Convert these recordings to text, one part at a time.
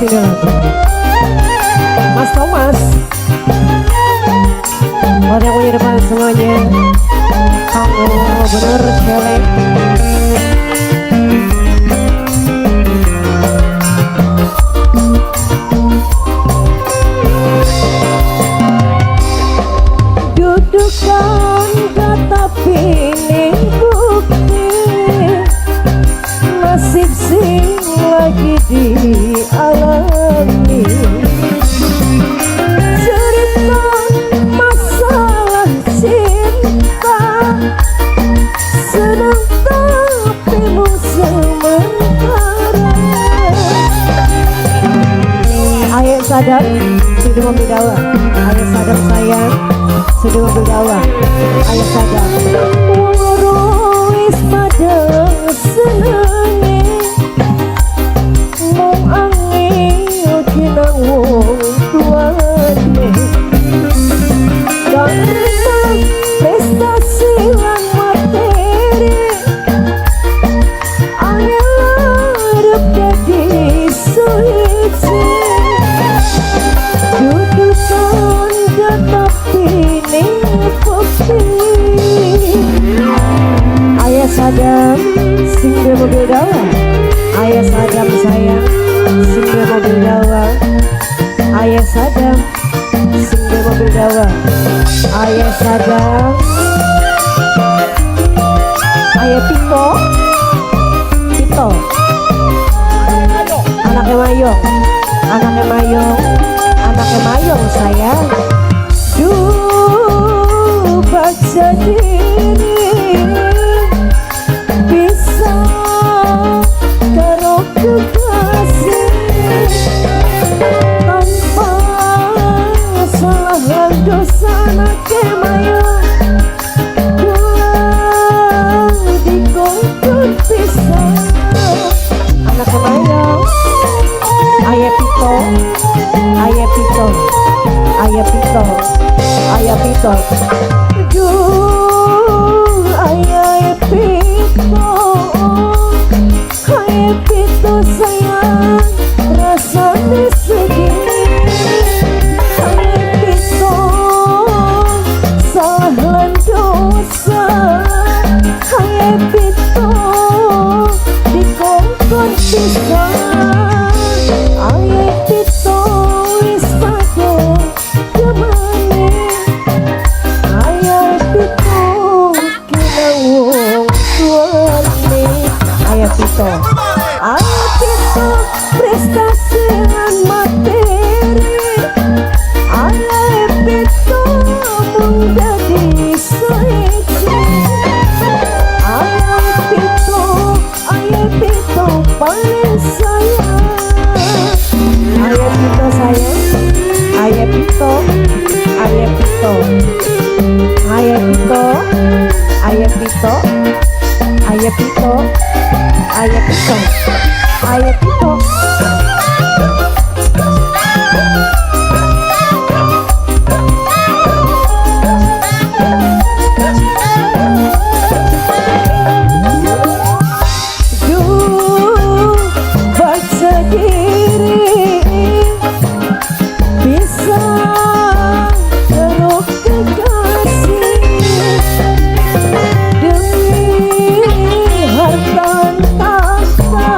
Sini lagu Mas Thomas. Buat yang punya depan semuanya. Kamu bener celeng. Dudukan tapi ini bukti nasib sing lagi dialami. Cerita masalah cinta senang tapi mu sementara. Ayo sadar sudah mobil dawa. Ayo sadar sayang sudah mobil dawa. Ayo sadar wong loro wis padha senenge mung angel kinang wong tuane. Karena prestasi lan materi angel arep dadi suci. Dudu tanda tapi ning bukti. Ayah sadam sing duwe mobil dawa. Ayah sadam sayang sing duwe mobil dawa. Ayah sadam sing duwe mobil dawa. Ayah sadam. Ayah Pito. Pito. Anaknya Mayong. Anaknya Mayong. Anaknya Mayong sayang. Duh baca diri bisa karo kekasih tanpa salah lan dosa anake Mayong pulang dikongkon pisah. Anaknya Mayong. Ayah Pito. Ayah Pito. Ayah Pito. Ayah Pito. Duh ayah Pito. Ayah Pito sayang rasane sedih. Ayah Pito salah lan dosa. Ayah Pito dikongkon pisah. Ayah Pito wis padha demene. Ayah Pito kena wong tuane. Ayah Pito. Ayah Pito prestasi lan materi. Ayah Pito mung dadi suci. Ayah Pito, Ayah Pito paling sayang. Ayah Pito sayang. Ayah Pito. Ayah Pito. Ayah Pito. Ayah Pito. Ayah Pito. Ayah Pito. Ayah Pito. Duh baca diri bisa teruk kekasih demi harta tahta.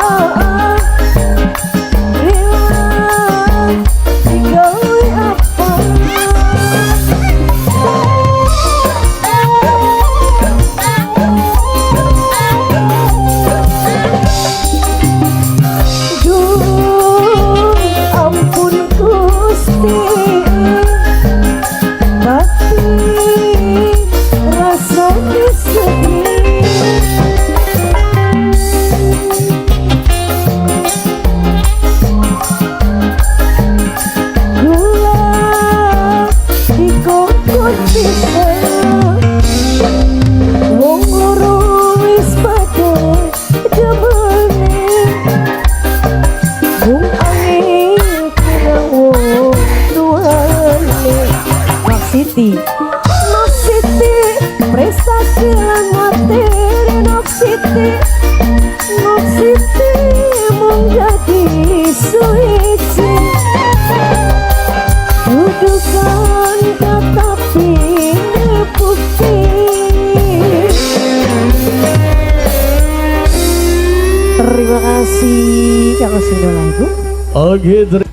Terima kasih kang sing lagu. Oke.